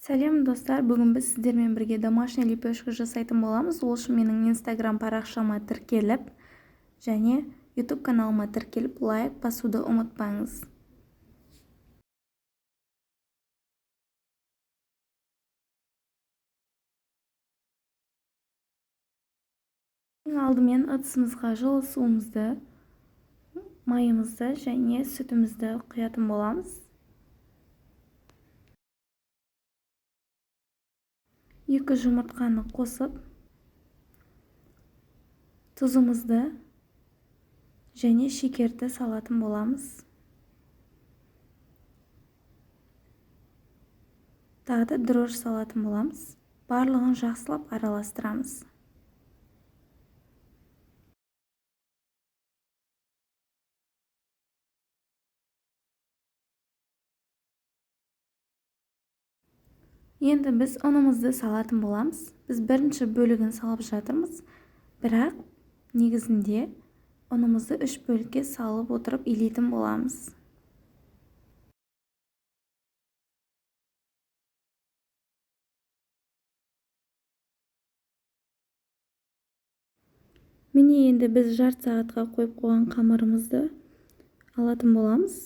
Сәлем, достар! Бүгін біз сіздермен бірге домашний лепешка жасайтын боламыз. Ол үшін менің Инстаграм парақшама тіркеліп және YouTube каналыма тіркеліп, лайк басуды ұмытпаңыз. Ең алдымен ыдысымызға жылы суымызды, майымызды және сүтімізді құятын боламыз. 2 жұмыртқаны қосып, тұзымызды және шекерді салатын боламыз. Тағы да дрожж салатын боламыз. Барлығын жақсылап араластырамыз. Енді біз ұнымызды салатын боламыз. Біз бірінші бөлігін салып жатырмыз, бірақ негізінде ұнымызды 3 бөлікке салып отырып илейтін боламыз. Міне, енді біз жарты сағатқа қойып қойған қамырымызды алатын боламыз.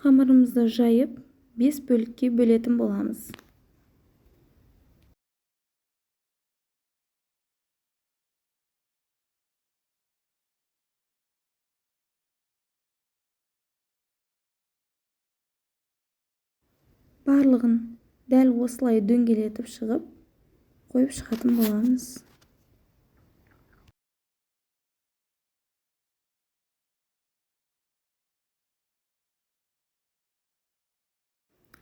Қамырымызды жайып, 5 бөлікке бөлетін боламыз. Барлығын дәл осылай дөңгелетіп шығып, қойып шығатын боламыз.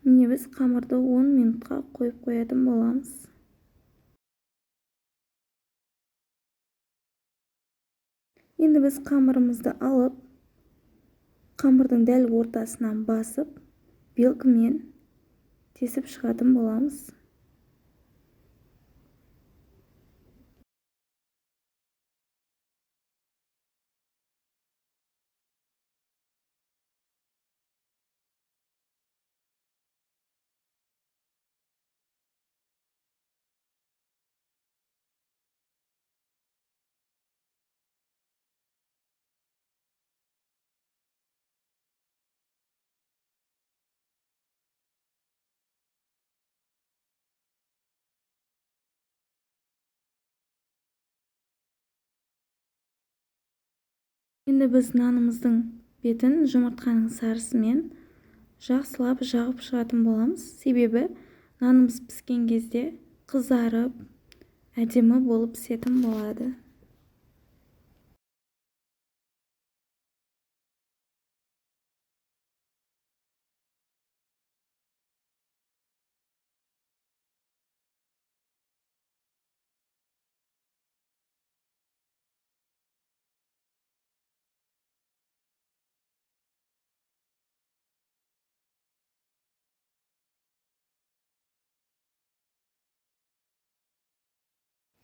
Міне, біз қамырды 10 минутқа қойып қоятын боламыз. Енді біз қамырымызды алып, қамырдың дәл ортасынан басып, вилкамен тесіп шығатын боламыз. Енді біз нанымыздың бетін жұмыртқаның сарысымен жақсылап жағып шығатын боламыз. Себебі нанымыз піскен кезде қызарып, әдемі болып пісетін болады.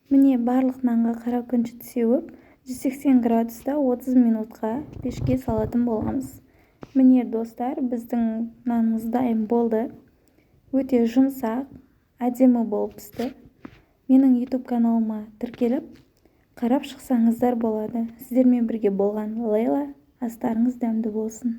Міне, барлық нанға қара күнжіт сеуіп, 180 градуста 30 минутқа пешке салатын боламыз. Міне, достар, біздің нанымыз дайын болды. Өте жұмсақ, әдемі болып пісті. Менің YouTube каналыма тіркеліп, қарап шықсаңыздар болады. Сіздермен бірге болған Лейла. Астарыңыз дәмді болсын.